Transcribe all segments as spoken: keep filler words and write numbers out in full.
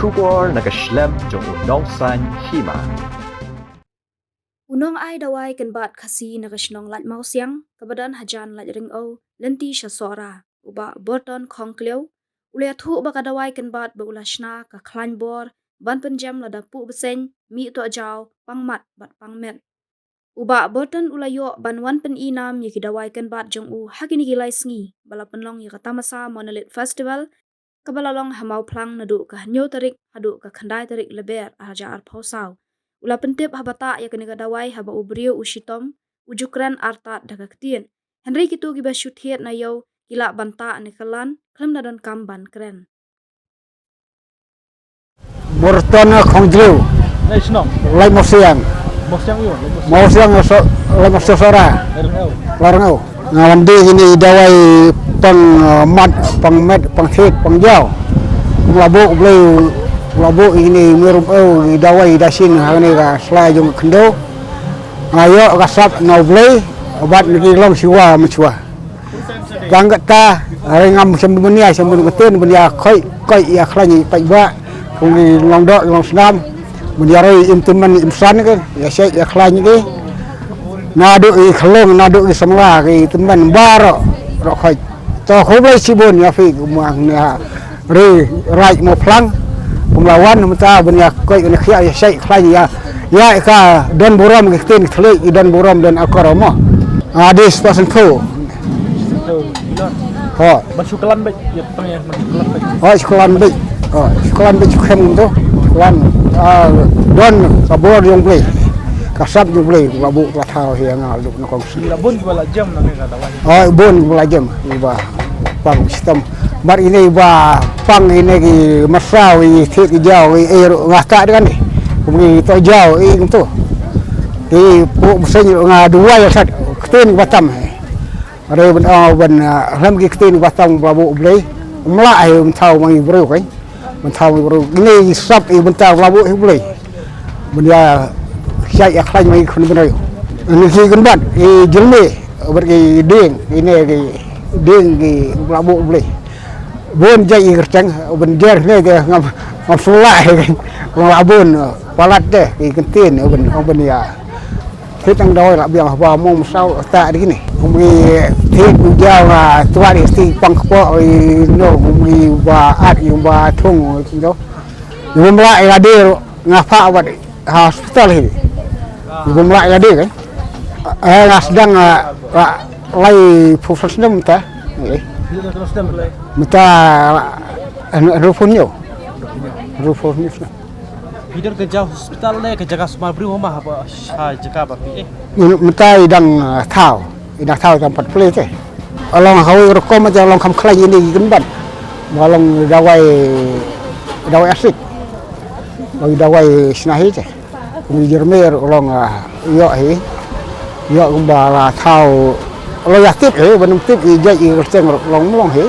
Khubor na ka shlem jong u Nongsaiñ Hima. U nongai dawai kynbat Khasi na ka shnong Laitumawsiang, kaba don hajan Laitryngew, lynti sha Sohra, u Bah Burton Khongkliew, u la ïathuh ba ka dawai kynbat ba u la shna ka khlaiñ bor ban pynjem lada puh bseiñ, mih tohjaw, pang mat bad pang met. U Bah Burton u la ïoh ban wan pyni nam ïa ki dawai kynbat jong u ha kine ki lai sngi ba la pynlong ïa ka Tamasa Monolith Festival, kaba la long ha Mawphlang naduh ka hynñiew tarik haduh ka khyndai tarik Lber ar hajar arphew saw. U la pyntip haba tah ïa kane ka dawai haba u briew u shitom, u ju kren artat da ka ktien. Hynrei kito kiba shu thied na ïew ki lah ban tah ne kylla khlem da donkam ban kren. Burton Khongkliew. Lai shnong. Laitumawsiang. Mawsiang ïew. Mawsiang so, Laitumawsiang Sohra. Laitryngew. Laitryngew. Nga wan die kine i dawai pang, eh, mat, pang met, pang thied, pang jaw. Nga la buh U Blei, nga la buh kine i myrwm ew i dawai i da shin ha kane ka sla jong ka khyndew. Nga ïoh ka sap na U Blei bad ngi long shuwa mynshuwa. Tang kata, hynrei ngam shem bun ïa, shem bun ktien, bun ïa khoi, khoi ïa khlaiñ ïa paidbah. Kum ki long doh, long snam. Bun ïa roi im tymmen im san ki, ïa shait ïa khlaiñ ki. Naduh i khlong, naduh i samla ki tymmen baroh, roh khoi. To khublei shibun ïa phi, kumba ïa ri raid Mawphlang. Kum la wan mynta bun ïa khoi, bun ïa khiah, ïa shait khlaiñ ïa, ïa ka don burom ki ktien ki thylliej, i don burom don akor mo. Ah, this person too. Ho. Ban shu klan beit, ïa tang ïa ban shu klan beit. Ho, shu klan beit. Ho, shu klan beit shu khem tu. Klan, ah, don ka bor jong U Blei. Ka sap jong U Blei, ka buh ka thaw hi nga luk na kong. Ïa bun kiba la jem na ka dawai. Ho, bun kiba la jem. Iba pang shitom. Bad ine iba pang ine ki masa i thied ki jaw i, eh, nga tak dengan ni. Kum ki tohjaw i kum tu. Ki puh bseiñ nga duwai sat. Ktien ba tam. Hynrei ban, ah, ban, ah, hlem ki ktien ba tam ba buh U Blei. Mlah ai ban thaw ma ngi briew kan. Ban thaw ma ngi briew. Ngi sap i ban thaw ba buh U Blei. Ban ïa shait ïa khlaiñ ma ngi khun briew. Ngi ki kynbat i jilme bad ki dieng, ine ki dieng ki ba buh U Blei. Bun jait i kyrteng ban jer ne de ngam, ngam sula kan. Ngam la bun palat de i kyntien ban, ban ïa. Thied tang dawai la biang haba mong msaw ta di kine. Kum ki thied u jaw nga tuat i sti pang kpoh i no, kum ki ba at i ba thung i no. I bym lah i la dir nga phah wat ha hospital hi. I bym lah i la dir kan. Eh, nga sdang, ah, la lai phew san snem mynta. Eh. Mynta, eh, hynriew phew hynñiew. Hynriew phew hynñiew snem. Phi don ka jaka hospital ne ka jaka sumar briew ma ha ba sha jaka ba phi eh. Mynta i dang, uh, thaw, i dang thaw tang pat plie te. Long hawei rukom te long kham khlaiñ ine i kynbat. Ba long dawai, dawai asid. Long dawai shna hi te. Kum i jermer long, uh, ïoh hi. Ïoh kumba la thaw long ïa tip hi, ban ym tip i jait i kyrteng long long hi.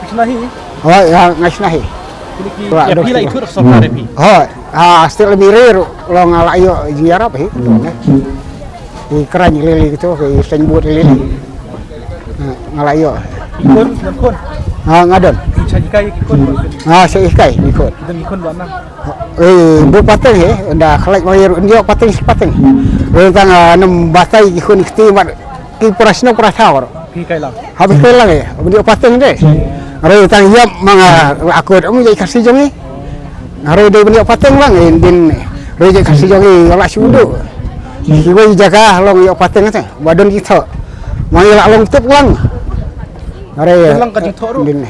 Shna hi. Hoi, ïa nga shna hi. Kine ki, ïa phi la ithuh da ka sorkar ïa phi? Hoi, ha stil mi re ruh long nga la ïoh jingïarap hi. Ki kren lili kito, ki seng bud lili. Nga la ïoh. Ki khun, ki khun. Ha, nga don. Ki shah hikai ki khun. Ha, shah hikai ki khun. Ki don ki khun ba na. Eh, buh pateng hi, da khlek ma ïoh pateng pateng. Wen tang, ah, nem batai ki khun ki ti mat ki prasno prasawar. Phi kai lang. Haba kai lang eh, haba ïoh pateng de. Hynrei tang ïap ma nga la akut, um, ïa i Khasi jong i. Hynrei dei ban ïoh pateng lang eh, din, hynrei ïa i Khasi jong i la shu duh. Kiwei jaka long ïoh pateng te, ba don ki thoh. Ma ngi la long tip lang. Hynrei don lang ka jingthoh ruh. Din,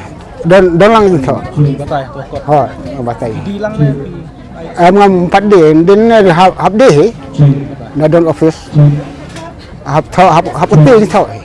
don, don lang jingthoh. Batai, batai. Ho, batai. Di lang ne. Em ngam pat de, din ne hap, hap de hi. Na don office. Hap thoh, hap, hap uti jingthoh hi.